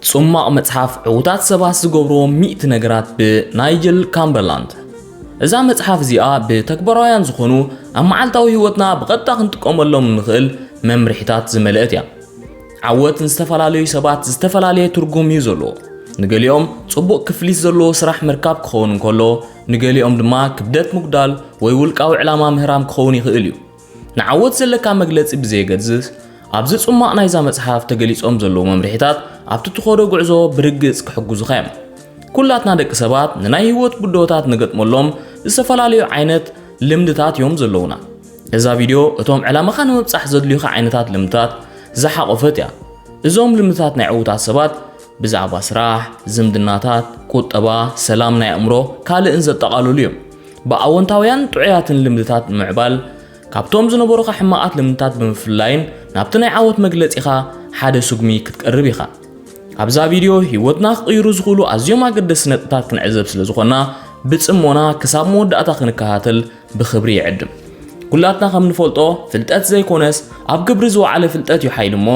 ጽማቕ መጽሓፍ ዕዉታት ሰባት ዝገብርዎ ሚእቲ ነገራት ብናይጀል ካምበርላንድ። እዛ መጽሓፍ እዚኣ ብተግባራውያን ዝኾኑ ኣብ መዓልታዊ ህይወትና ብቐጥታ ክንጥቀመሎም እንኽእል መምርሒታት ዝመልአት እያ። ዓወት ንዝተፈላለዩ ሰባት ዝተፈላለየ ትርጉም እዩ ዘለዎ። ንገሊኦም ጽቡቕ ክፍሊት ዘለዎ ስራሕ ምርካብ ክኸውን እንከሎ፣ ንገሊኦም ድማ ክብደት ምጉዳል ወይ ውልቃዊ ዕላማ ምህራም ክኸውን ይኽእል እዩ። ንዓወት ዘለካ መግለጺ ብዘየገድስ፣ ኣብዚ ጽማቕ ናይዛ መጽሓፍ ተገሊጾም ዘለዉ መምርሒታት ኣብቲ ትኸዶ ጉዕዞ ብርግጽ ክሕግዙኻ እዮም። ኩላትና ደቂ ሰባት ንናይ ህይወት ብድሆታት ንገጥመሎም ዝተፈላለዩ ዓይነት ልምድታት እዮም ዘለዉና። እዛ ቪድዮ እቶም ዕላማኻ ንምብጻሕ ዘድልዩኻ ዓይነታት ልምድታት ዝሓቖፈት እያ። እዞም ልምድታት ናይ ዕዉታት ሰባት ብዛዕባ ስራሕ፣ ዝምድናታት፣ ቁጠባ፣ ሰላም ናይ ኣእምሮ፣ ካልእን ዘጠቓልሉ እዮም። ብኣወንታውያን ጥዑያትን ልምድታት ንምዕባል፣ ካብቶም ዝነበሩኻ ሕማቓት ልምድታት ብምፍላይን ናብቲ ናይ ዓወት መግለጺኻ ሓደ ስጉሚ ክትቀርብ ኢኻ። ኣብዛ ቪድዮ ህይወትና ክቕይሩ ዝኽእሉ ኣዝዮም ኣገደስቲ ነጥብታት ክንዕዘብ ስለ ዝኾንና፣ ብጽሞና ክሳብ መወዳእታ ክንከታተል ብኽብሪ ይዕድም። ኩላትና ከም ንፈልጦ፣ ፍልጠት ዘይኮነስ ኣብ ግብሪ ዝወዓለ ፍልጠት እዩ ሓይሊ እሞ፣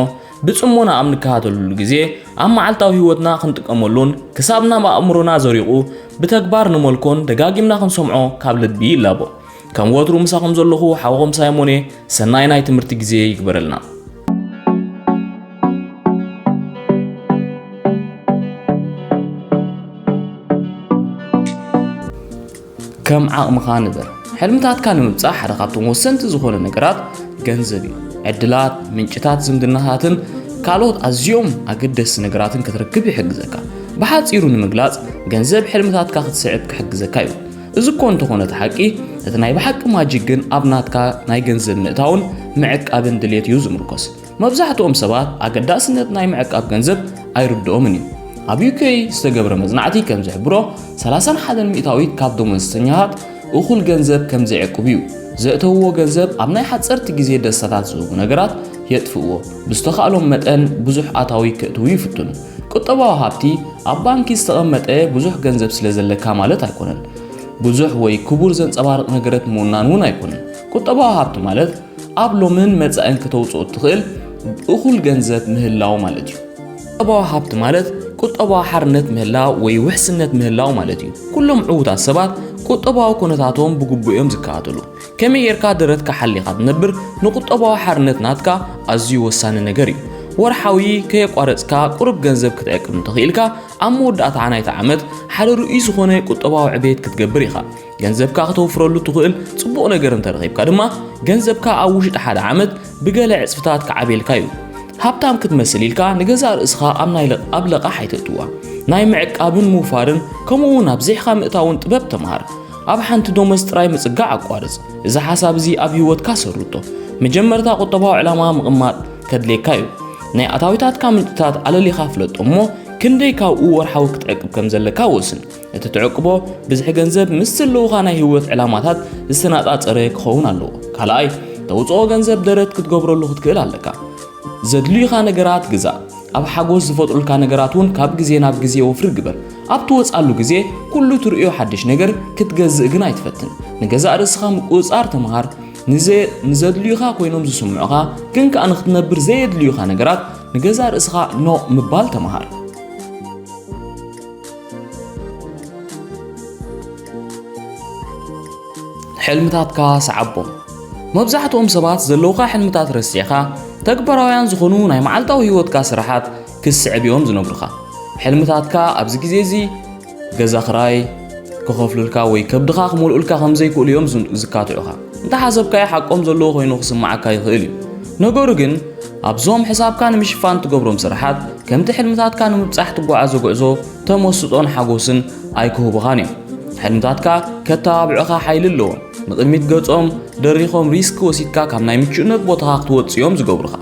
ብጽሞና ኣብ ንከታተለሉ ግዜ፣ ኣብ መዓልታዊ ህይወትና ክንጥቀመሉን ክሳብ ናብ ኣእምሮና ዘሪቑ ብተግባር ንመልኮን ደጋጊምና ክንሰምዖ ካብ ልቢ ይላቦ። ከም ወትሩ ምሳኹም ዘለኹ ሓውኹም ሳይሞን እየ። ሰናይ ናይ ትምህርቲ ግዜ ይግበረልና። ከም ዓቕምኻ ንበር። ሕልምታትካ ንምብጻሕ ሓደ ካብቶም ወሰንቲ ዝኾነ ነገራት ገንዘብ እዩ። ዕድላት፣ ምንጭታት ዝምድናታትን ካልኦት ኣዝዮም ኣገደስቲ ነገራትን ክትረክብ ይሕግዘካ። ብሓጺሩ ንምግላጽ፣ ገንዘብ ሕልምታትካ ክትስዕብ ክሕግዘካ እዩ። እዚ እኮ እንተኾነ እቲ ሓቂ፣ እቲ ናይ ብሓቂ ማጂክ ግን ኣብ ናትካ ናይ ገንዘብ ምእታውን ምዕቃብን ድሌት እዩ ዝምርኮስ። መብዛሕትኦም ሰባት ኣገዳስነት ናይ ምዕቃብ ገንዘብ ኣይርድኦምን እዩ። ኣብ ዩ ኬ ዝተገብረ መጽናዕቲ ከም ዝሕብሮ፣ ሰላሳን ሓደን ሚእታዊት ካብ ደሞዝተኛታት እኹል ገንዘብ ከም ዘይዕቅቡ እዩ። ዘእተውዎ ገንዘብ ኣብ ናይ ሓጸርቲ ግዜ ደስታታት ዝህቡ ነገራት የጥፍእዎ። ብዝተኻእሎም መጠን ብዙሕ ኣታዊ ከእትዉ ይፍትኑ። ቁጠባዊ ሃብቲ ኣብ ባንኪ ዝተቐመጠ ብዙሕ ገንዘብ ስለ ዘለካ ማለት ኣይኮነን። ብዙሕ ወይ ክቡር ዘንጸባርቕ ነገረት ምውናን እውን ኣይኮነን። ቁጠባዊ ሃብቲ ማለት ኣብ ሎምን መጻእን ከተውጽኦ እትኽእል እኹል ገንዘብ ምህላው ማለት እዩ። ቁጠባዊ ሃብቲ ማለት ቁጠባዊ ሓርነት ምህላው ወይ ውሕስነት ምህላው ማለት እዩ። ኩሎም ዕዉታት ሰባት ቁጠባዊ ኩነታቶም ብግቡእ እዮም ዝከታተሉ። ከመይ ጌርካ ደረትካ ሓሊኻ ትነብር፣ ንቁጠባዊ ሓርነት ናትካ ኣዝዩ ወሳኒ ነገር እዩ። ወርሓዊ ከየቋረጽካ ቁሩብ ገንዘብ ክትዕቅብ እንተኽኢልካ፣ ኣብ መወዳእታ ናይቲ ዓመት ሓደ ርኡይ ዝኾነ ቁጠባዊ ዕቤት ክትገብር ኢኻ። ገንዘብካ ከተውፍረሉ ትኽእል ጽቡቕ ነገር እንተረኺብካ ድማ፣ ገንዘብካ ኣብ ውሽጢ ሓደ ዓመት ብገለ ዕጽፍታት ክዓብየልካ እዩ። ሃብታም ክትመስል ኢልካ ንገዛእ ርእስኻ ኣብ ናይ ለቕ-፣ ኣብ ለቓሕ ኣይተእትዋ። ናይ ምዕቃብን ምውፋርን ከምኡ እውን ኣብዚሕካ ምእታውን ጥበብ ተምሃር። ኣብ ሓንቲ ደሞዝ ጥራይ ምጽጋዕ ኣቋርጽ። እዚ ሓሳብ እዚ ኣብ ህይወትካ ሰርቶ። መጀመርታ ቁጠባዊ ዕላማ ምቕማጥ ከድልየካ እዩ። ናይ ኣታዊታትካ ምንጭታት ኣለሊኻ ፍለጦ እሞ፣ ክንደይ ካብኡ ወርሓዊ ክትዕቅብ ከም ዘለካ ወስን። እቲ ትዕቅቦ ብዝሒ ገንዘብ ምስ ዘለውኻ ናይ ህይወት ዕላማታት ዝተነጻጸረ ክኸውን ኣለዎ። ካልኣይ፣ ተውጽኦ ገንዘብ ደረት ክትገብረሉ ክትክእል ኣለካ። ዘድልዩኻ ነገራት ግዛእ። ኣብ ሓጎስ ዝፈጥሩልካ ነገራት እውን ካብ ግዜ ናብ ግዜ ወፍሪ ግበር። ኣብ ትወጽኣሉ ግዜ ኩሉ ትርእዮ ሓድሽ ነገር ክትገዝእ ግን ኣይትፈትን። ንገዛእ ርእስኻ ምቁጽጻር ተምሃር። ንዘ-፣ ንዘድልዩኻ ኮይኖም ዝስምዑኻ ግን ከኣ ንክትነብር ዘየድልዩኻ ነገራት ንገዛእ ርእስኻ ኖእ ምባል ተምሃር። ሕልምታትካ ሰዓቦም። መብዛሕትኦም ሰባት ዘለውኻ ሕልምታት ረሲዕኻ፣ ተግባራውያን ዝኾኑ ናይ መዓልታዊ ህይወትካ ስራሓት ክትስዕብ እዮም ዝነግሩኻ። ሕልምታትካ ኣብዚ ግዜ እዚ ገዛ ክራይ ክኸፍሉልካ ወይ ከብድኻ ክመልኡልካ ከም ዘይክእሉ እዮም ዝ-፣ ዝካትዑኻ። እንተሓሰብካዮ ሓቆም ዘለዎ ኮይኑ ክስምዓካ ይኽእል እዩ። ነገሩ ግን፣ ኣብዞም ሕሳብካ ንምሽፋን ትገብሮም ስራሓት፣ ከምቲ ሕልምታትካ ንምብጻሕ ትጓዓዞ ጉዕዞ ተመስጦን ሓጎስን ኣይክህቡኻን እዮም። ሕልምታትካ ከተባብዑኻ ሓይሊ ኣለዎም። ንቕድሚት ገጾም ደሪኾም ሪስክ ወሲድካ ካብ ናይ ምቹእነት ቦታኻ ክትወጽእ እዮም ዝገብሩኻ።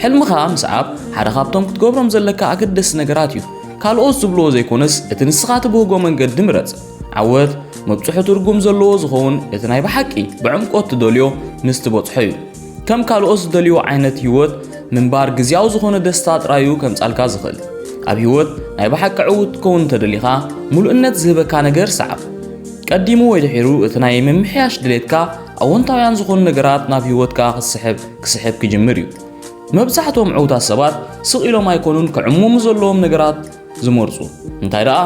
ሕልምኻ ምስዓብ ሓደ ካብቶም ክትገብሮም ዘለካ ኣገደስቲ ነገራት እዩ። ካልኦት ዝብልዎ ዘይኮነስ፣ እቲ ንስኻ ትብህጎ መንገዲ ምረጽ። ዓወት መብጽሑ ትርጉም ዘለዎ ዝኸውን፣ እቲ ናይ ብሓቂ ብዕምቆት ትደልዮ ምስ ትበጽሖ እዩ። ከም ካልኦት ዝደልይዎ ዓይነት ህይወት ምንባር ግዝያዊ ዝኾነ ደስታ ጥራይ እዩ ከምጻልካ ዝኽእል። ኣብ ህይወት ናይ ብሓቂ ዕዉት ክትከውን እንተደሊኻ፣ ምሉእነት ዝህበካ ነገር ሰዓብ። ቀዲሙ ወይ ድሒሩ እቲ ናይ ምምሕያሽ ድሌትካ ኣወንታውያን ዝኾኑ ነገራት ናብ ህይወትካ ክስሕብ፣ ክስሕብ ክጅምር እዩ። መብዛሕትኦም ዕውታት ሰባት ስቕ ኢሎም ኣይኮኑን ክዕምሙ ዘለዎም ነገራት ዝመርጹ። እንታይ ደኣ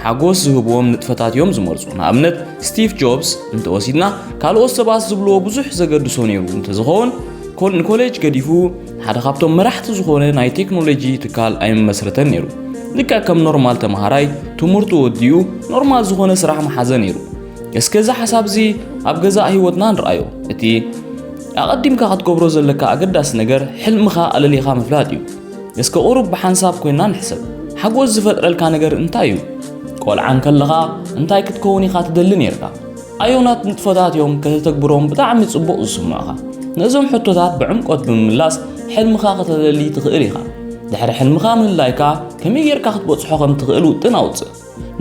ሓጎስ ዝህብዎም ንጥፈታት እዮም ዝመርጹ። ንኣብነት፣ ስቲቭ ጆብስ እንተወሲድና፣ ካልኦት ሰባት ዝብልዎ ብዙሕ ዘገድሶ ነይሩ እንተዝኸውን፣ ኮል-፣ ንኮሌጅ ገዲፉ ሓደ ካብቶም መራሕቲ ዝኾነ ናይ ቴክኖሎጂ ትካል ኣይምመስረተን ነይሩ። ልክዕ ከም ኖርማል ተምሃራይ ትምህርቱ ወዲኡ ኖርማል ዝኾነ ስራሕ ምሓዘ ነይሩ። እስከ እዚ ሓሳብ እዚ ኣብ ገዛእ ህይወትና ንርኣዮ። እቲ ኣቐዲምካ ክትገብሮ ዘለካ ኣገዳሲ ነገር ሕልምኻ ኣለሊኻ ምፍላጥ እዩ። እስከ ቁሩብ ብሓንሳብ ኮይና ንሕሰብ። ሓጎስ ዝፈጥረልካ ነገር እንታይ እዩ? ቆልዓ እንከለኻ እንታይ ክትከውን ኢኻ ትደሊ ነይርካ? ኣዮናት ንጥፈታት እዮም ከተተግብሮም ብጣዕሚ ጽቡቕ ዝስምዑኻ? ነዞም ሕቶታት ብዕምቆት ብምምላስ ሕልምኻ ከተለሊ ትኽእል ኢኻ። ድሕሪ ሕልምኻ ምህላይካ ከመይ ጌርካ ክትበጽሖ ከም ትኽእል ውጥን ኣውጽእ።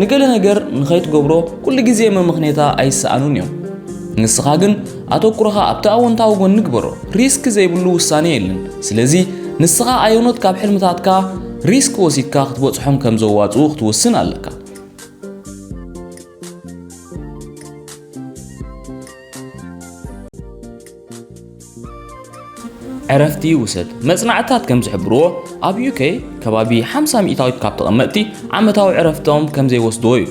ንገለ ነገር ንኸይትገብሮ ኩሉ ግዜ መምኽኔታ ኣይሰኣኑን እዮም። ንስኻ ግን ኣተኩሮኻ ኣብቲ ኣወንታዊ ጎኒ ግበሮ። ሪስክ ዘይብሉ ውሳኔ የለን። ስለዚ ንስኻ ኣየኖት ካብ ሕልምታትካ ሪስክ ወሲድካ ክትበጽሖም ከም ዘዋጽኡ ክትውስን ኣለካ። ዕረፍቲ ውሰድ። መጽናዕትታት ከም ዝሕብርዎ፣ ኣብ ዩ ኬ ከባቢ ሓምሳ ሚእታዊት ካብ ተቐመጥቲ ዓመታዊ ዕረፍቶም ከም ዘይወስድዎ እዩ።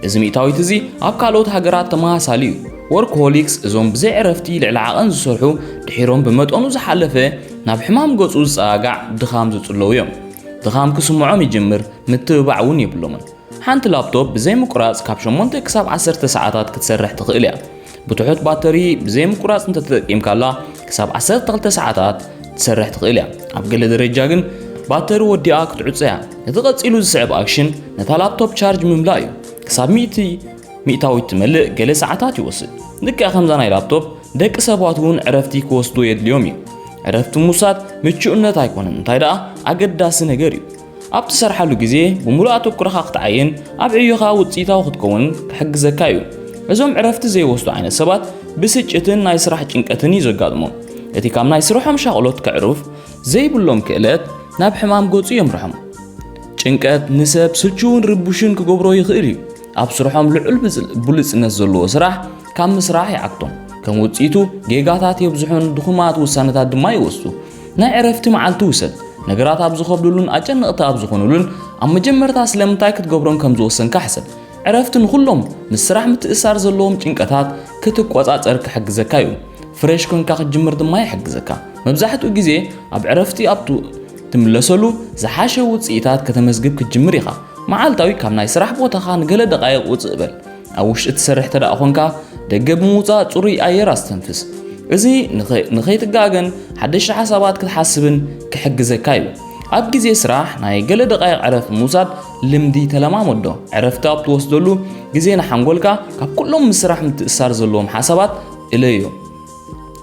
እዚ ሚእታዊት እዚ ኣብ ካልኦት ሃገራት ተመሳሳሊ እዩ። ወርክሆሊክስ፣ እዞም ብዘይ ዕረፍቲ ልዕሊ ዓቐን ዝሰርሑ፣ ድሒሮም ብመጠኑ ዝሓለፈ ናብ ሕማም ገጹ ዝጸጋጋዕ ድኻም ዝጽለዉ እዮም። ድኻም ክስምዖም ይጅምር፣ ምትብባዕ እውን የብሎምን። ሓንቲ ላፕቶፕ ብዘይ ምቁራጽ ካብ ሸሞንተ ክሳብ ዓሰርተ ሰዓታት ክትሰርሕ ትኽእል እያ። ብትሑት ባተሪ ብዘይ ምቁራጽ እንተተጠቂምካላ ክሳብ ዓሰርተ ክልተ ሰዓታት ትሰርሕ ትኽእል እያ። ኣብ ገለ ደረጃ ግን ባተሪ ወዲኣ ክትዕጾ እያ። እቲ ቀጺሉ ዝስዕብ ኣክሽን ነታ ላፕቶፕ ቻርጅ ምምላእ እዩ። ክሳብ ሚእቲ ሚእታዊት ትመልእ ገለ ሰዓታት ይወስድ። ልክዕ ከምዛ ናይ ላፕቶፕ፣ ደቂ ሰባት እውን ዕረፍቲ ክወስዱ የድልዮም እዩ። ዕረፍቲ ምውሳድ ምቹእነት ኣይኮነን፣ እንታይ ደኣ ኣገዳሲ ነገር እዩ። ኣብ ትሰርሓሉ ግዜ ብምሉእ ኣተኩሮኻ ክትዓይን ኣብ ዕዮኻ ውጽኢታዊ ክትከውን ክሕግዘካ እዩ። እዞም ዕረፍቲ ዘይወስዱ ዓይነት ሰባት ብስጭትን ናይ ስራሕ ጭንቀትን እዩ ዘጋጥሞም። እቲ ካብ ናይ ስርሖም ሻቕሎት ከዕርፍ ዘይብሎም ክእለት ናብ ሕማም ገጹ የምርሖም። ጭንቀት ንሰብ ስልችውን ርቡሽን ክገብሮ ይኽእል እዩ። ኣብ ስርሖም ልዑል ብጽ-፣ ብሉጽነት ዘለዎ ስራሕ ካብ ምስራሕ ይዓግቶም። ከም ውጽኢቱ ጌጋታት የብዝሑን ድኹማት ውሳነታት ድማ ይወስዱ። ናይ ዕረፍቲ መዓልቲ ውሰድ። ነገራት ኣብ ዝኸብዱሉን ኣጨነቕቲ ኣብ ዝኾኑሉን ኣብ መጀመርታ ስለምንታይ ክትገብሮም ከም ዝወሰንካ ሕሰብ። ዕረፍቲ ንኹሎም ምስ ስራሕ ምትእስሳር ዘለዎም ጭንቀታት ክትቆጻጸር ክሕግዘካ እዩ። ፍሬሽ ኮንካ ክትጅምር ድማ ይሕግዘካ። መብዛሕትኡ ግዜ ኣብ ዕረፍቲ ኣብ ቱ-፣ ትምለሰሉ ዝሓሸ ውጽኢታት ከተመዝግብ ክትጅምር ኢኻ። መዓልታዊ ካብ ናይ ስራሕ ቦታኻ ንገለ ደቓይቕ ውጽእ በል። ኣብ ውሽጢ ትሰርሕ ተደኣ ኾንካ፣ ደገ ብምውጻእ ጽሩይ ኣየር ኣስተንፍስ። እዚ ንኸ-፣ ንኸይትጋገን ሓደሽቲ ሓሳባት ክትሓስብን ክሕግዘካ እዩ። ኣብ ግዜ ስራሕ ናይ ገለ ደቓይቕ ዕረፍቲ ምውሳድ ልምዲ ተለማመዶ። ዕረፍቲ ኣብ ትወስደሉ ግዜ ንሓንጎልካ ካብ ኩሎም ምስ ስራሕ ምትእስሳር ዘለዎም ሓሳባት እለዮ።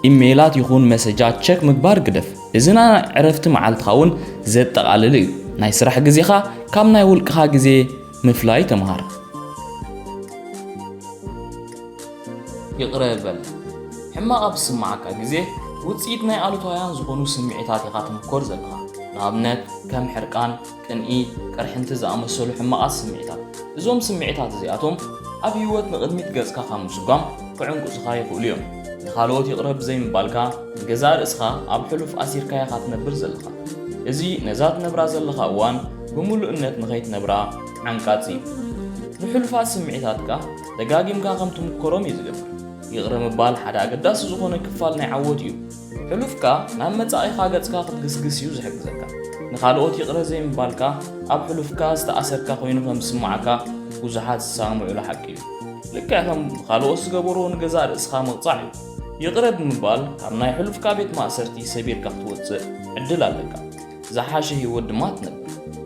ኢሜይላት ይኹን መሰጃት ቸክ ምግባር ግደፍ። እዚ ናይ ዕረፍቲ መዓልትኻ እውን ዘጠቓልል እዩ። ናይ ስራሕ ግዜኻ ካብ ናይ ውልቅኻ ግዜ ምፍላይ ተምሃር። ይቕረ በል። ሕማቕ ኣብ ዝስምዓካ ግዜ፣ ውጽኢት ናይ ኣሉታውያን ዝኾኑ ስምዒታት ኢኻ ትምኮር ዘለኻ። ንኣብነት፣ ከም ሕርቃን፣ ቅንኢ፣ ቅርሕንቲ ዝኣመሰሉ ሕማቓት ስምዒታት። እዞም ስምዒታት እዚኣቶም ኣብ ህይወት ንቕድሚት ገጽካ ካብ ምስጓም ክዕንቁሱኻ ይኽእሉ እዮም። ንኻልኦት ይቕረ ብዘይምባልካ፣ ንገዛእ ርእስኻ ኣብ ሕሉፍ ኣሲርካ ኢኻ ትነብር ዘለኻ። እዚ ነዛ ትነብራ ዘለኻ እዋን ብምሉእነት ንኸይትነብራ ዓንቃጺ እዩ። ንሕሉፋት ስምዒታትካ ደጋጊምካ ከም ትምኮሮም እዩ ዝገብር። ይቕረ ምባል ሓደ ኣገዳሲ ዝኾነ ክፋል ናይ ዓወት እዩ። ሕሉፍካ ናብ መጻኢኻ ገጽካ ክትግስግስ እዩ ዝሕግዘካ። ንኻልኦት ይቕረ ዘይምባልካ ኣብ ሕሉፍካ ዝተኣሰርካ ኮይኑ ከም ዝስምዓካ ብዙሓት ዝሰማምዑሉ ሓቂ እዩ። ልክዕ ከም ካልኦት ዝገበርዎ ንገዛእ ርእስኻ ምቕጻዕ እዩ። ይቕረ ብምባል ካብ ናይ ሕሉፍካ ቤት ማእሰርቲ ሰቢርካ ክትወጽእ ዕድል ኣለካ። ዝሓሸ ህይወት ድማ ትነብር።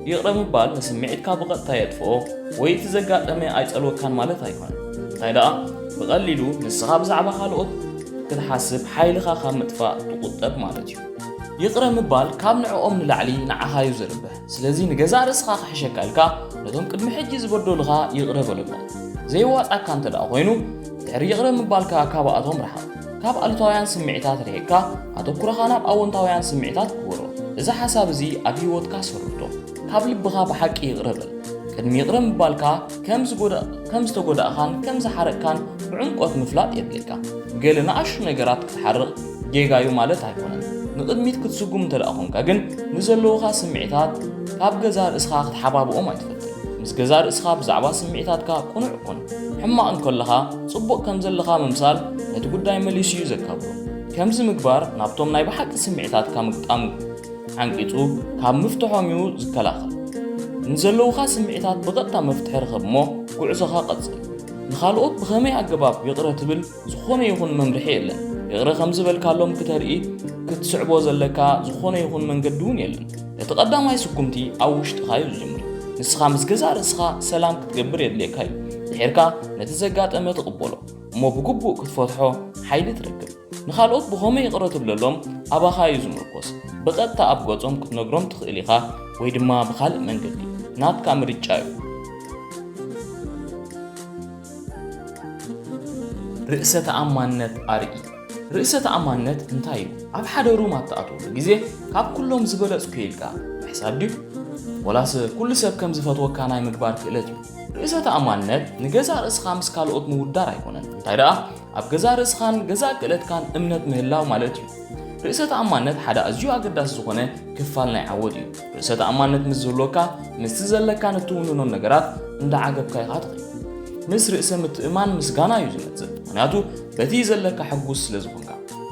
ይቕረ ምባል ንስምዒትካ ብቐጥታ የጥፍኦ ወይ እቲ ዘጋጠመ ኣይጸልወካን ማለት ኣይኮነን። እንታይ ደኣ፣ ብቐሊሉ ንስኻ ብዛዕባ ካልኦት ክትሓስብ ሓይልኻ ካብ ምጥፋእ ትቑጠብ ማለት እዩ። ይቕረ ምባል ካብ ንዕኦም ንላዕሊ ንዓኻ እዩ ዘርብሕ። ስለዚ ንገዛእ ርእስኻ ክሕሸካ ኢልካ ነቶም ቅድሚ ሕጂ ዝበደሉኻ ይቕረ በለሎም። ዘይዋጻካ እንተ ደኣ ኮይኑ፣ ድሕሪ ይቕረ ምባልካ ካብኣቶም ርሓቕ። ካብ ኣሉታውያን ስምዒታት ርሒቕካ ኣተኩሮኻ ናብ ኣወንታውያን ስምዒታት ግበሮ። እዚ ሓሳብ እዚ ኣብ ህይወትካ ሰርቶ። ካብ ልብኻ ብሓቂ ይቕረ በል። ቅድሚ ይቕረ ምባልካ ከም ዝጎዳ-፣ ከም ዝተጎዳእኻን ከም ዝሓረቕካን ብዕምቆት ምፍላጥ የድልየካ። ገለ ንኣሽቱ ነገራት ክትሓርቕ ጌጋ እዩ ማለት ኣይኮነን። ንቕድሚት ክትስጉም እንተ ደኣ ኾንካ ግን፣ ንዘለዉኻ ስምዒታት ካብ ገዛእ ርእስኻ ክትሓባብኦም ኣይትፈትን። ምስ ገዛእ ርእስኻ ብዛዕባ ስምዒታትካ ቅኑዕ ኩን። ሕማቕ እንከለኻ፣ ጽቡቕ ከም ዘለኻ ምምሳል ነቲ ጉዳይ መሊሱ እዩ ዘካብዶ። ከምዚ ምግባር ናብቶም ናይ ብሓቂ ስምዒታትካ ምግጣም ዓንቂጹ ካብ ምፍትሖም እዩ ዝከላኸል። ንዘለዉኻ ስምዒታት ብቐጥታ መፍትሒ ርኸብ እሞ፣ ጉዕዞኻ ቀጽል። ንኻልኦት ብኸመይ ኣገባብ ይቕረ ትብል ዝኾነ ይኹን መምርሒ የለን። ይቕረ ከም ዝበልካሎም ክተርኢ፣ ክትስዕቦ ዘለካ ዝኾነ ይኹን መንገዲ እውን የለን። እቲ ቀዳማይ ስጉምቲ ኣብ ውሽጥኻ እዩ ዝጅምር። ንስኻ ምስ ገዛእ ርእስኻ ሰላም ክትገብር የድልየካ እዩ። ድሒርካ ነቲ ዘጋጠመ ትቕበሎ፣ እሞ ብግቡእ ክትፈትሖ ሓይሊ ትረክብ። ንኻልኦት ብኸመይ ይቕረ ትብለሎም ኣባኻ እዩ ዝምርኮስ። ብቐጥታ ኣብ ገጾም ክትነግሮም ትኽእል ኢኻ፣ ወይ ድማ ብኻልእ መንገዲ። ናትካ ምርጫ እዩ። ርእሰ ተኣማንነት ኣርኢ። ርእሰ ተኣማንነት እንታይ እዩ? ኣብ ሓደ ሩም ኣብ ትኣትወሉ ግዜ፣ ካብ ኩሎም ዝበለጽኩ ኢልካ ምሕሳብ ድዩ? ወላስ ኩሉ ሰብ ከም ዝፈትወካ ናይ ምግባር ክእለት እዩ? ርእሰ ተኣማንነት ንገዛእ ርእስኻ ምስ ካልኦት ምውዳር ኣይኮነን። እንታይ ደኣ፣ ኣብ ገዛእ ርእስኻን ገዛእ ክእለትካን እምነት ምህላው ማለት እዩ። ርእሰ ተኣማንነት ሓደ ኣዝዩ ኣገዳሲ ዝኾነ ክፋል ናይ ዓወት እዩ። ርእሰ ተኣማንነት ምስ ዝህልወካ፣ ምስቲ ዘለካን እትውንኖን ነገራት እንዳዓገብካ ኢኻ ትኸይድ። ምስ ርእሰ ምትእማን ምስጋና እዩ ዝመጽእ። ምኽንያቱ በቲ ዘለካ ሕጉስ ስለ ዝኾንካ።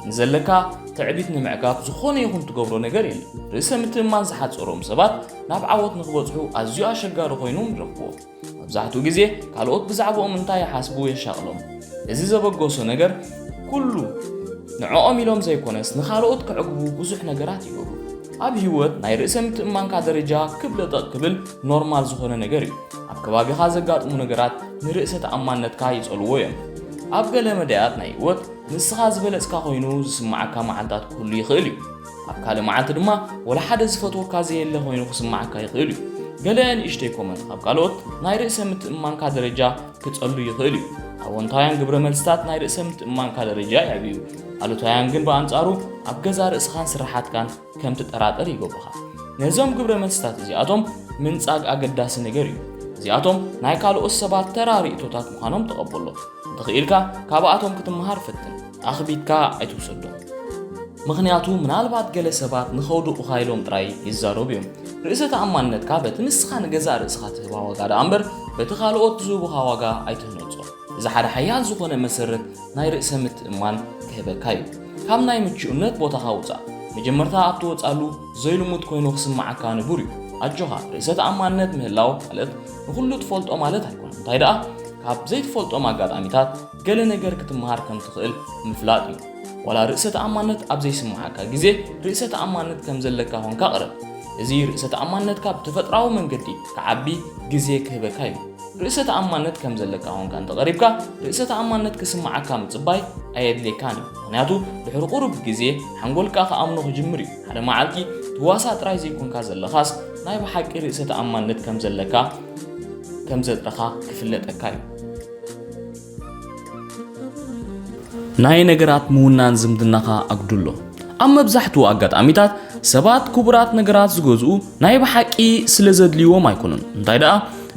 ንዘለካ ትዕቢት ንምዕጋብ ዝኾነ ይኹን ትገብሮ ነገር የለን። ርእሰ ምትእማን ዝሓጸሮም ሰባት ናብ ዓወት ንክበጽሑ ኣዝዩ ኣሸጋሪ ኮይኑ ንረኽብዎ። መብዛሕትኡ ግዜ ካልኦት ብዛዕባኦም እንታይ ይሓስቡ የሻቕሎም። እዚ ዘበገሶ ነገር ኩሉ ንዕኦም ኢሎም ዘይኮነስ ንኻልኦት ከዕግቡ ብዙሕ ነገራት ይገብሩ። ኣብ ህይወት ናይ ርእሰ ምትእማንካ ደረጃ ክብ ለጠቕ ክብል ኖርማል ዝኾነ ነገር እዩ። ኣብ ከባቢኻ ዘጋጥሙ ነገራት ንርእሰ ተኣማንነትካ ይጸልዎ እዮም። ኣብ ገለ መዳያት ናይ ህይወት ንስኻ ዝበለጽካ ኮይኑ ዝስምዓካ መዓልታት ክህሉ ይኽእል እዩ። ኣብ ካልእ መዓልቲ ድማ ወላ ሓደ ዝፈትወካ ዘየለ ኮይኑ ክስምዓካ ይኽእል እዩ። ገለ ንእሽተይ ኮመንት ካብ ካልኦት ናይ ርእሰ ምትእማንካ ደረጃ ክጸሉ ይኽእል እዩ። ኣወንታውያን ግብረ መልስታት ናይ ርእሰ ምትእማንካ ደረጃ የዕብዩ። ኣሉታውያን ግን ብኣንጻሩ ኣብ ገዛ ርእስኻን ስራሓትካን ከም ትጠራጠር ይገብሩኻ። ነዞም ግብረ መልስታት እዚኣቶም ምንጻግ ኣገዳሲ ነገር እዩ። እዚኣቶም ናይ ካልኦት ሰባት ተራ ርእይቶታት ምዃኖም ተቐበሎ። እንተኽኢልካ ካብኣቶም ክትመሃር ፈትን። ኣኽቢድካ ኣይትውሰዶም። ምኽንያቱ ምናልባት ገለ ሰባት ንኸውድቑኻ ኢሎም ጥራይ ይዛረቡ እዮም። ርእሰ ተኣማንነትካ በቲ ንስኻ ንገዛእ ርእስኻ ትህባ ዋጋ ደኣ እምበር በቲ ካልኦት ዝህቡኻ ዋጋ ኣይትህነጾ። እዚ ሓደ ሓያል ዝኾነ መሰረት ናይ ርእሰ ምትእማን ክህበካ እዩ። ካብ ናይ ምቹእነት ቦታኻ ውጻእ። መጀመርታ ኣብ ትወጻሉ ዘይልሙድ ኮይኑ ክስምዓካ ንቡር እዩ። ኣጆኻ፣ ርእሰ ተኣማንነት ምህላው ማለት ንኹሉ ትፈልጦ ማለት ኣይኮነን። እንታይ ደኣ፣ ካብ ዘይትፈልጦም ኣጋጣሚታት ገለ ነገር ክትመሃር ከም ትኽእል ምፍላጥ እዩ። ዋላ ርእሰ ተኣማንነት ኣብ ዘይስምዓካ ግዜ፣ ርእሰ ተኣማንነት ከም ዘለካ ኾንካ ቅረብ። እዚ ርእሰ ተኣማንነትካ ብተፈጥራዊ መንገዲ ክዓቢ ግዜ ክህበካ እዩ። ርእሰ ተኣማንነት ከም ዘለካ ኾንካ እንተቐሪብካ፣ ርእሰ ተኣማንነት ክስምዓካ ምጽባይ ኣየድልየካን እዩ። ምኽንያቱ ድሕሪ ቁሩብ ግዜ ሓንጎልካ ክኣምኖ ክጅምር እዩ። ሓደ መዓልቲ ትዋሳእ ጥራይ ዘይኮንካ ዘለኻስ፣ ናይ ብሓቂ ርእሰ ተኣማንነት ከም ዘለካ ከም ዘጥረኻ ክፍለጠካ እዩ። ናይ ነገራት ምውናን ዝምድናኻ ኣጉድሎ። ኣብ መብዛሕትኡ ኣጋጣሚታት ሰባት ክቡራት ነገራት ዝገዝኡ ናይ ብሓቂ ስለ ዘድልይዎም ኣይኮኑን። እንታይ ደኣ፣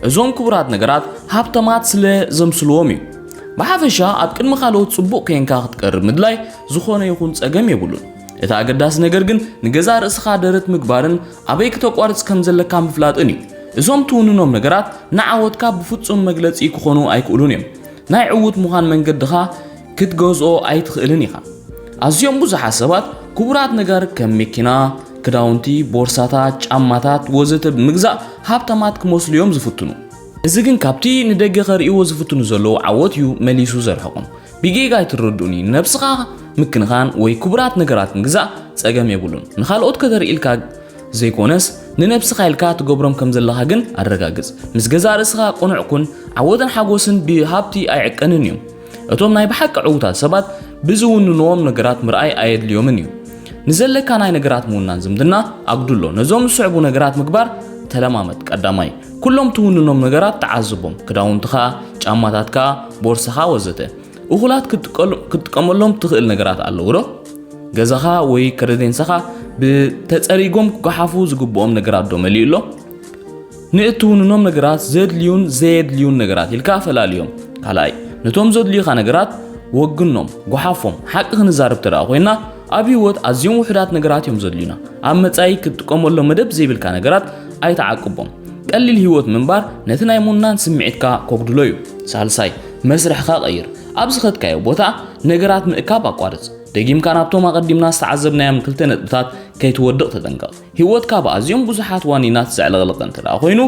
እዞም ክቡራት ነገራት ሃብታማት ስለ ዘምስልዎም እዩ። ብሓፈሻ ኣብ ቅድሚ ካልኦት ጽቡቕ ኬንካ ክትቀርብ ምድላይ ዝኾነ ይኹን ጸገም የብሉን። እቲ ኣገዳሲ ነገር ግን ንገዛእ ርእስኻ ደረት ምግባርን ኣበይ ክተቋርጽ ከም ዘለካ ምፍላጥን እዩ። እዞም ትውንኖም ነገራት ንዓወትካ ብፍጹም መግለጺ ክኾኑ ኣይክእሉን እዮም። ናይ ዕዉት ምዃን መንገድኻ ክትገዝኦ ኣይትኽእልን ኢኻ። ኣዝዮም ብዙሓት ሰባት ክቡራት ነገር ከም መኪና፣ ክዳውንቲ፣ ቦርሳታት፣ ጫማታት ወዘተ ብምግዛእ ሃብታማት ክመስሉ እዮም ዝፍትኑ። እዚ ግን ካብቲ ንደገ ከርእይዎ ዝፍትኑ ዘለዉ ዓወት እዩ መሊሱ ዘርሕቖም። ብጌጋ ኣይትረድኡኒ፣ ነብስኻ ምክንኻን ወይ ክቡራት ነገራት ምግዛእ ጸገም የብሉን። ንኻልኦት ከተርእልካ ዘይኮነስ ንነብስኻ ኢልካ ትገብሮም ከም ዘለኻ ግን ኣረጋግጽ። ምስ ገዛእ ርእስኻ ቅኑዕ ኩን። ዓወትን ሓጎስን ብሃብቲ ኣይዕቀንን እዮም። እቶም ናይ ብሓቂ ዕዉታት ሰባት ብዝውንንዎም ነገራት ምርኣይ ኣየድልዮምን እዩ። ንዘለካ ናይ ነገራት ምውናን ዝምድና ኣጉድሎ። ነዞም ዝስዕቡ ነገራት ምግባር ተለማመድ። ቀዳማይ፣ ኩሎም ትውንኖም ነገራት ተዓዝቦም። ክዳውንትኻ፣ ጫማታትካ፣ ቦርሳኻ ወዘተ። እኹላት ክትጥቀሉ-፣ ክትጥቀመሎም ትኽእል ነገራት ኣለዉ ዶ? ገዛኻ ወይ ከረዴንሳኻ ብተጸሪጎም ክጓሓፉ ዝግብኦም ነገራት ዶ መሊኡ ኣሎ? ንእትውንኖም ነገራት ዘድልዩን ዘየድልዩን ነገራት ኢልካ ፈላልዮም። ካልኣይ፣ ነቶም ዘድልዩኻ ነገራት ወግኖም፣ ጓሓፎም። ሓቂ ክንዛረብ ተደኣ ኮይና፣ ኣብ ህይወት ኣዝዮም ውሑዳት ነገራት እዮም ዘድልዩና። ኣብ መጻኢ ክትጥቀመሎም መደብ ዘይብልካ ነገራት ኣይተዓቅቦም። ቀሊል ህይወት ምንባር ነቲ ናይ ሙናን ስምዒትካ ከጉድሎ እዩ። ሳልሳይ፣ መስርሕኻ ቀይር። ኣብ ዝኸድካዮ ቦታ ነገራት ምእካብ ኣቋርጽ። ደጊምካ ናብቶም ኣቐዲምና ዝተዓዘብናዮም ክልተ ነጥብታት ከይትወድቕ ተጠንቀቕ። ህይወትካ ብኣዝዮም ብዙሓት ዋኒናት ዘዕለቕለቐ እንተ ደኣ ኮይኑ፣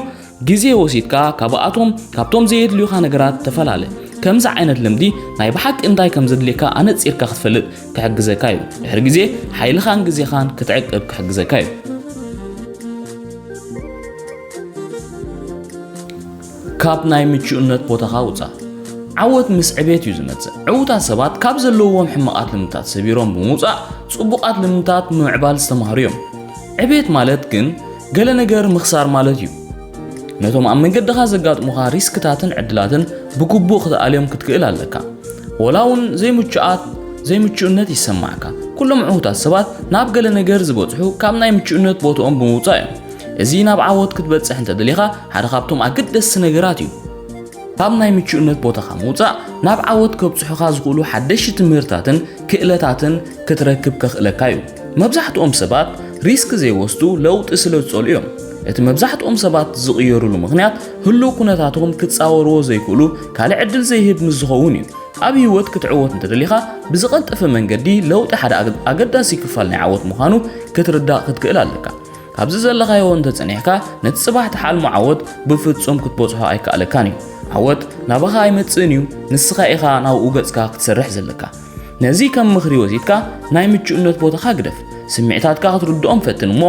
ግዜ ወሲድካ ካብኣቶም፣ ካብቶም ዘየድልዩኻ ነገራት ተፈላለ። ከምዚ ዓይነት ልምዲ ናይ ብሓቂ እንታይ ከም ዘድልየካ ኣነጺርካ ክትፈልጥ ክሕግዘካ እዩ። ድሕሪ ግዜ ሓይልኻን ግዜኻን ክትዕቅብ ክሕግዘካ እዩ። ካብ ናይ ምቹእነት ቦታኻ ውጻእ። ዓወት ምስ ዕቤት እዩ ዝመጽእ። ዕዉታት ሰባት ካብ ዘለዎም ሕማቓት ልምድታት ሰቢሮም ብምውጻእ ጽቡቓት ልምድታት ምምዕባል ዝተማህሩ እዮም። ዕቤት ማለት ግን ገለ ነገር ምኽሳር ማለት እዩ። ነቶም ኣብ መንገድኻ ዘጋጥሙኻ ሪስክታትን ዕድላትን ብግቡእ ክትኣልዮም ክትክእል ኣለካ። ወላ እውን ዘይምቹኣት፣ ዘይምቹእነት ይሰማዕካ። ኩሎም ዕዉታት ሰባት ናብ ገለ ነገር ዝበጽሑ ካብ ናይ ምቹእነት ቦትኦም ብምውጻእ እዮም። እዚ ናብ ዓወት ክትበጽሕ እንተደሊኻ ሓደ ካብቶም ኣገደስቲ ነገራት እዩ። ካብ ናይ ምቹእነት ቦታኻ ምውጻእ ናብ ዓወት ከብጽሑኻ ዝኽእሉ ሓደሽቲ ትምህርታትን ክእለታትን ክትረክብ ከኽእለካ እዩ። መብዛሕትኦም ሰባት ሪስክ ዘይወስዱ ለውጢ ስለ ዝጸልኡ እዮም። እቲ መብዛሕትኦም ሰባት ዝቕየሩሉ ምኽንያት ህሉው ኩነታቶም ክጻወርዎ ዘይክእሉ ካልእ ዕድል ዘይህብ ምስ ዝኸውን እዩ። ኣብ ህይወት ክትዕወት እንተደሊኻ ብዝቐልጠፈ መንገዲ ለውጢ ሓደ ኣገ-፣ ኣገዳሲ ክፋል ናይ ዓወት ምዃኑ ክትርዳእ ክትክእል ኣለካ። ካብዚ ዘለኻዮ እንተጸኒሕካ ነቲ ጽባሕ ትሓልሞ ዓወት ብፍጹም ክትበጽሖ ኣይከኣለካን እዩ። ዓወት ናባኻ ኣይመጽእን እዩ፣ ንስኻ ኢኻ ናብኡ ገጽካ ክትሰርሕ ዘለካ። ነዚ ከም ምኽሪ ወሲድካ ናይ ምቹእነት ቦታኻ ግደፍ። ስምዒታትካ ክትርድኦም ፈትን እሞ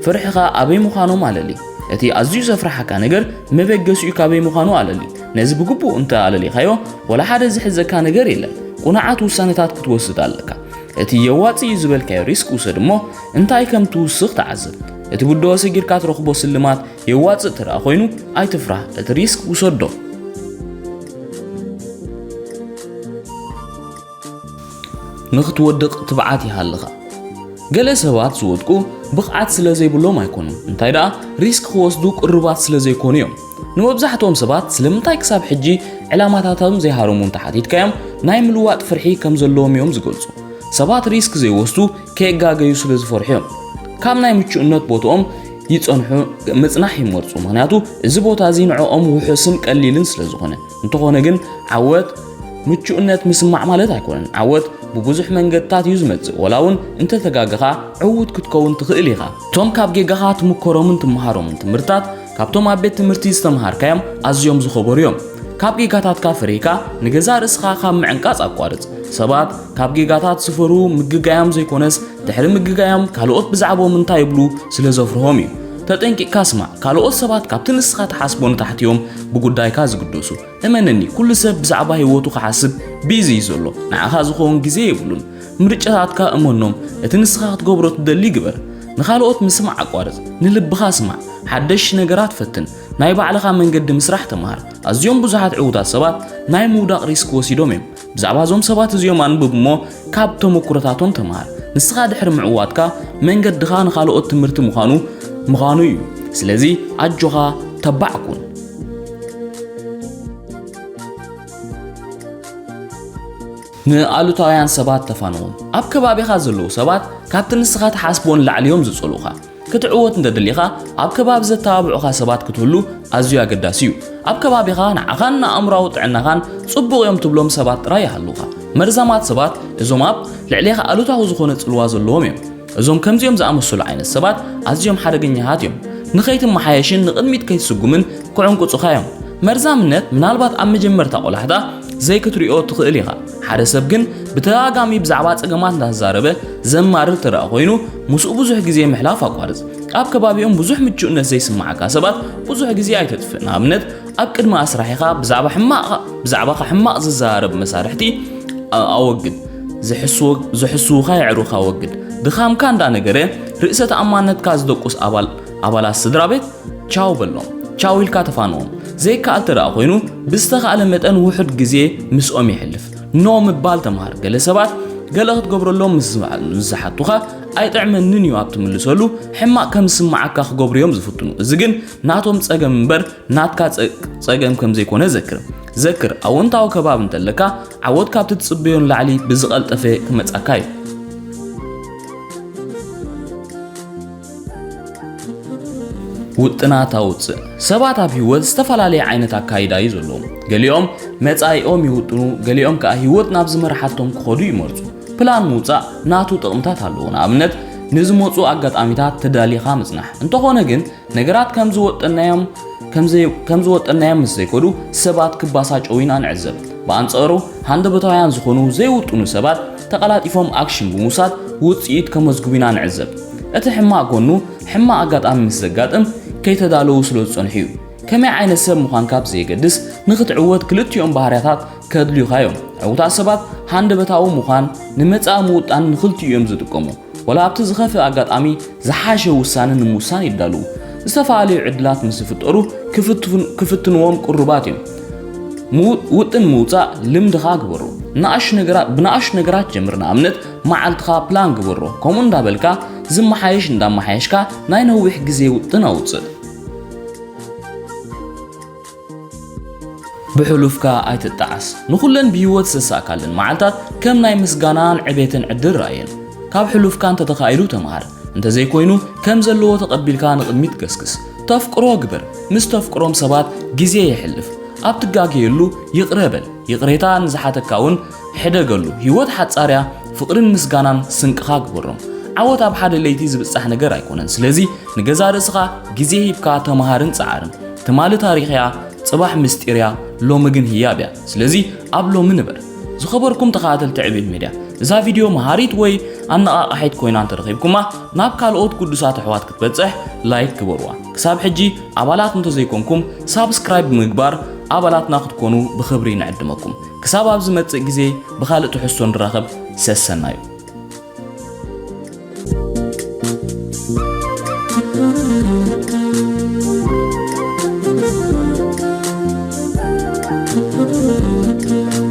ፍርሕኻ ኣበይ ምዃኖም ኣለሊ። እቲ ኣዝዩ ዘፍርሓካ ነገር መበገሲኡ ካበይ ምዃኑ ኣለሊ። ነዚ ብግቡእ እንተ ኣለሊኻዮ ወላ ሓደ ዝሕዘካ ነገር የለን። ቁኑዓት ውሳነታት ክትወስድ ኣለካ። እቲ የዋጽእ እዩ ዝበልካዮ ሪስክ ውሰድ እሞ እንታይ ከም ትውስኽ ተዓዘብ። እቲ ብድሆ ሰጊርካ ትረኽቦ ስልማት የዋጽእ ትረኣ ኮይኑ ኣይትፍራህ፣ እቲ ሪስክ ውሰዶ። ንኽትወድቕ ትብዓት ይሃልኻ። ገለ ሰባት ዝወድቁ ብቕዓት ስለ ዘይብሎም ኣይኮኑን፣ እንታይ ደኣ ሪስክ ክወስዱ ቅሩባት ስለ ዘይኮኑ እዮም። ንመብዛሕትኦም ሰባት ስለምንታይ ክሳብ ሕጂ ዕላማታቶም ዘይሃረሙ እንተሓቲትካዮም ናይ ምልዋጥ ፍርሒ ከም ዘለዎም እዮም ዝገልጹ። ሰባት ሪስክ ዘይወስዱ ከየጋገዩ ስለ ዝፈርሑ እዮም። ካብ ናይ ምቹእነት ቦትኦም ይጸንሑ ምጽናሕ ይመርጹ፣ ምኽንያቱ እዚ ቦታ እዚ ንዕኦም ውሑስን ቀሊልን ስለ ዝኾነ። እንተኾነ ግን ዓወት ምቹእነት ምስማዕ ማለት ኣይኮነን። ዓወት ብብዙሕ መንገድታት እዩ ዝመጽእ። ወላ እውን እንተተጋገኻ ዕዉት ክትከውን ትኽእል ኢኻ። እቶም ካብ ጌጋኻ ትምኮሮምን ትመሃሮምን ትምህርታት ካብቶም ኣብ ቤት ትምህርቲ ዝተምሃርካዮም ኣዝዮም ዝኸበሩ እዮም። ካብ ጌጋታትካ ፈሪህካ ንገዛእ ርእስኻ ካብ ምዕንቃጽ ኣቋርጽ። ሰባት ካብ ጌጋታት ዝፈርሁ ምግጋዮም ዘይኮነስ ድሕሪ ምግጋዮም ካልኦት ብዛዕባኦም እንታይ ይብሉ ስለ ዘፍርሆም እዩ። ተጠንቂቕካ ስማዕ። ካልኦት ሰባት ካብቲ ንስኻ ትሓስቦ ንታሕቲ እዮም ብጉዳይካ ዝግደሱ። እመነኒ፣ ኩሉ ሰብ ብዛዕባ ህይወቱ ክሓስብ ቢዚ እዩ ዘሎ። ንዓኻ ዝኸውን ግዜ የብሉን። ምርጫታትካ እመኖም። እቲ ንስኻ ክትገብሮ ትደሊ ግበር። ንኻልኦት ምስማዕ ኣቋርጽ። ንልብኻ ስማዕ። ሓደሽ ነገራት ፈትን። ናይ ባዕልኻ መንገዲ ምስራሕ ተምሃር። ኣዝዮም ብዙሓት ዕዉታት ሰባት ናይ ምውዳቕ ሪስክ ወሲዶም እዮም። ብዛዕባ እዞም ሰባት እዚኦም ኣንብብ እሞ ካብ ተመኩሮታቶም ተምሃር። ንስኻ ድሕሪ ምዕዋትካ መንገድኻ ንኻልኦት ትምህርቲ ምዃኑ፣ ምዃኑ እዩ። ስለዚ ኣጆኻ ተባዕ ኩን። ንኣሉታውያን ሰባት ተፋንዎም። ኣብ ከባቢኻ ዘለዉ ሰባት ካብቲ ንስኻ ትሓስቦ ንላዕሊ እዮም ዝጸልኡኻ። ክትዕወት እንተደሊኻ ኣብ ከባቢ ዘተባብዑኻ ሰባት ክትህሉ ኣዝዩ ኣገዳሲ እዩ። ኣብ ከባቢኻ ንዓኻን ንኣእምሮኣዊ ጥዕናኻን ጽቡቕ እዮም ትብሎም ሰባት ጥራይ ይሃልዉኻ። መርዛማት ሰባት እዞም ኣብ ልዕሌኻ ኣሉታዊ ዝኾነ ጽልዋ ዘለዎም እዮም። እዞም ከምዚኦም ዝኣመሰሉ ዓይነት ሰባት ኣዝዮም ሓደገኛታት እዮም። ንኸይትመሓየሽን ንቕድሚት ከይትስጉምን ክዕንቅጹኻ እዮም። መርዛምነት ምናልባት ኣብ መጀመርታ ቆላሕታ ዘይክትሪኦ ትኽእል ኢኻ። ሓደ ሰብ ግን ብተደጋጋሚ ብዛዕባ ጸገማት እናተዛረበ ዘማርር ተደኣ ኮይኑ፣ ምስኡ ብዙሕ ግዜ ምሕላፍ ኣቋርጽ። ኣብ ከባቢኦም ብዙሕ ምቹእነት ዘይስምዓካ ሰባት ብዙሕ ግዜ ኣይተጥፍእ። ንኣብነት፣ ኣብ ቅድሚ ኣስራሒኻ ብዛዕባ ሕማቕ፣ ብዛዕባኻ ሕማቕ ዝዘራረብ መሳርሕቲ ኣ-፣ ኣወግድ። ዝሕስዎ-፣ ዝሕስዉኻ የዕሩኻ ኣወግድ። ድኻምካ እንዳነገረ ርእሰ ተኣማንነትካ ዝደቁስ ኣባል፣ ኣባላት ስድራ ቤት ቻው በሎም። ቻው ኢልካ ተፋንዎም። ዘይከኣል ተደኣ ኮይኑ ብዝተኻእለ መጠን ውሑድ ግዜ ምስኦም የሕልፍ። ኖ ምባል ተምሃር። ገለ ሰባት ገለ ክትገብረሎም ምስ ዝባ-፣ ምስ ዝሓቱኻ ኣይጥዕመንን እዩ ኣብ ትምልሰሉ ሕማቕ ከም ዝስምዓካ ክገብሩ እዮም ዝፍትኑ። እዚ ግን ናቶም ጸገም እምበር ናትካ ጸ-፣ ጸገም ከም ዘይኮነ ዘክር። ዘክር፣ ኣወንታዊ ከባቢ እንተለካ ዓወት ካብቲ ትጽበዮ ንላዕሊ ብዝቐልጠፈ ክመጻካ እዩ። ውጥናት ኣውፅእ። ሰባት ኣብ ህይወት ዝተፈላለየ ዓይነት ኣካይዳ እዩ ዘለዎም። ገሊኦም መጻኢኦም ይውጥኑ፣ ገሊኦም ከኣ ህይወት ናብ ዝመርሓቶም ክኸዱ ይመርጹ። ፕላን ምውጻእ ናቱ ጥቕምታት ኣለዎ። ንኣብነት፣ ንዝመጹ ኣጋጣሚታት ተዳሊኻ ምጽናሕ። እንተኾነ ግን፣ ነገራት ከም ዝወጠናዮም ከም ዘይ- ከም ዝወጠናዮም ምስ ዘይከዱ ሰባት ክባሳጨው ኢና ንዕዘብ። ብኣንጻሩ፣ ሃንደበታውያን ዝኾኑ ዘይውጥኑ ሰባት ተቐላጢፎም ኣክሽን ብምውሳድ ውጽኢት ከመዝግቡ ኢና ንዕዘብ። እቲ ሕማቕ ጎኑ፣ ሕማቕ ኣጋጣሚ ምስ ዘጋጥም ከይተዳለዉ ስለ ዝጸንሑ እዩ። ከመይ ዓይነት ሰብ ምዃንካ ብዘየገድስ፣ ንኽትዕወት ክልቲኦም ባህርያታት ከድልዩኻ እዮም። ዕውታት ሰባት ሃንደበታዊ ምዃን ንመጻኢ ምውጣን ንኽልቲኡ እዮም ዝጥቀሙ። ወላ ኣብቲ ዝኸፍእ ኣጋጣሚ ዝሓሸ ውሳነ ንምውሳን ይዳለዉ። ዝተፈላለዩ ዕድላት ምስ ዝፍጠሩ ክፍትፉን- ክፍትንዎም ቅሩባት እዮም። ምው- ውጥን ምውጻእ ልምድኻ ግበሮ። ንኣሽ ነገራት ብንኣሽ ነገራት ጀምር። ንኣብነት መዓልትኻ ፕላን ግበሮ። ከምኡ እንዳበልካ ዝመሓየሽ እንዳመሓየሽካ ናይ ነዊሕ ግዜ ውጥን ኣውጽእ። ብሕሉፍካ ኣይትጣዓስ። ንኹለን ብህይወት ዝተሳእካለን መዓልታት ከም ናይ ምስጋናን ዕቤትን ዕድል ረኣየን። ካብ ሕሉፍካ እንተተኻኢሉ ተምሃር፣ እንተዘይኮይኑ ከም ዘለዎ ተቐቢልካ ንቕድሚት ገስግስ። ተፍቅሮ ግበር። ምስ ተፍቅሮም ሰባት ግዜ የሕልፍ። ኣብ ትጋገየሉ ይቕረ በል። ይቕሬታ ንዝሓተካ እውን ሕደገሉ። ህይወት ሓጻር እያ። ፍቕርን ምስጋናን ስንቅኻ ግበሮም። ዓወት ኣብ ሓደ ለይቲ ዝብጻሕ ነገር ኣይኮነን። ስለዚ ንገዛ ርእስኻ ግዜ ሂብካ ተምሃርን ጸዓርን። ትማሊ ታሪኽ እያ፣ ጽባሕ ምስጢር እያ፣ ሎሚ ግን ህያብ እያ። ስለዚ ኣብ ሎሚ ንበር። ዝኸበርኩም ተኸታተልቲ ዕቤት ሜድያ፣ እዛ ቪድዮ መሃሪት ወይ ኣነቓቓሒት ኮይና እንተረኺብኩማ፣ ናብ ካልኦት ቅዱሳት ኣሕዋት ክትበጽሕ ላይክ ግበርዋ። ክሳብ ሕጂ ኣባላት እንተዘይኮንኩም ሳብስክራይብ ብምግባር ኣባላትና ክትኮኑ ብኽብሪ ንዕድመኩም። ክሳብ ኣብ ዝመጽእ ግዜ ብኻልእ ትሕዝቶ ንራኸብ። ሰሰናዩ።